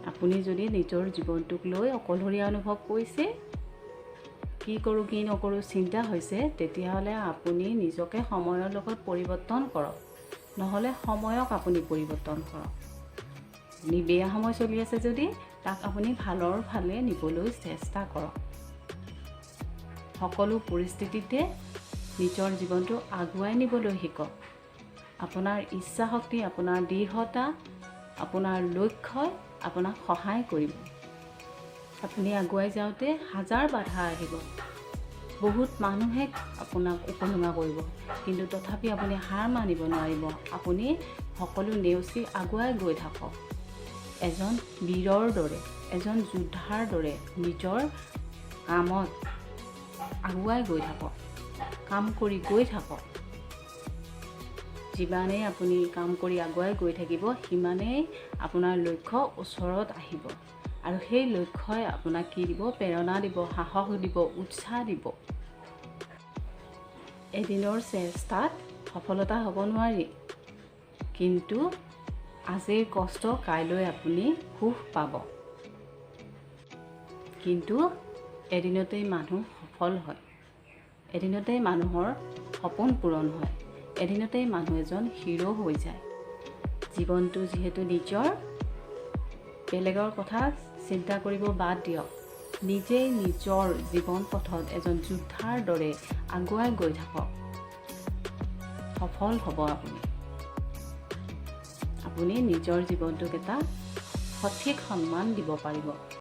আপুনি যদি নিজৰ জীৱনটোক লৈ অকলশৰীয়া অনুভৱ কৰিছে, কি কৰোঁ কি নকৰোঁ চিন্তা হৈছে, তেতিয়াহ'লে আপুনি নিজকে সময়ৰ লগত পৰিৱৰ্তন কৰক, নহ'লে সময়ক আপুনি পৰিৱৰ্তন কৰক। আপুনি বেয়া সময় চলি আছে যদি, তাক আপুনি ভালৰ ফালে নিবলৈ চেষ্টা কৰক। সকলো পৰিস্থিতিতে নিজৰ জীৱনটো আগুৱাই নিবলৈ শিকক। আপোনাৰ ইচ্ছা শক্তি, আপোনাৰ দৃঢ়তা, আপোনাৰ লক্ষ্যই আপোনাক সহায় কৰিব। আপুনি আগুৱাই যাওঁতে হাজাৰ বাধা আহিব, বহুত মানুহে আপোনাক উপলুঙা কৰিব, কিন্তু তথাপি আপুনি হাৰ মানিব নোৱাৰিব। আপুনি সকলো নেওচি আগুৱাই গৈ থাকক। এজন বীৰৰ দৰে, এজন যোদ্ধাৰ দৰে নিজৰ কামত আগুৱাই গৈ থাকক, কাম কৰি গৈ থাকক। যিমানেই আপুনি কাম কৰি আগুৱাই গৈ থাকিব, সিমানেই আপোনাৰ লক্ষ্য ওচৰত আহিব আৰু সেই লক্ষ্যই আপোনাক কি দিব? প্ৰেৰণা দিব, সাহস দিব, উৎসাহ দিব। এদিনৰ চেষ্টাত সফলতা হ'ব নোৱাৰি, কিন্তু আজিৰ কষ্ট কাইলৈ আপুনি সুখ পাব। কিন্তু এদিনতেই মানুহ সফল হয়, এদিনতেই মানুহৰ সপোন পূৰণ হয়, এদিনতেই মানুহ এজন হিৰ' হৈ যায়। জীৱনটো যিহেতু নিজৰ, বেলেগৰ কথা চিন্তা কৰিব বাদ দিয়ক। নিজেই নিজৰ জীৱন পথত এজন যোদ্ধাৰ দৰে আগুৱাই গৈ থাকক। সফল হ'ব আপুনি। আপুনি নিজৰ জীৱনটোক এটা সঠিক সন্মান দিব পাৰিব।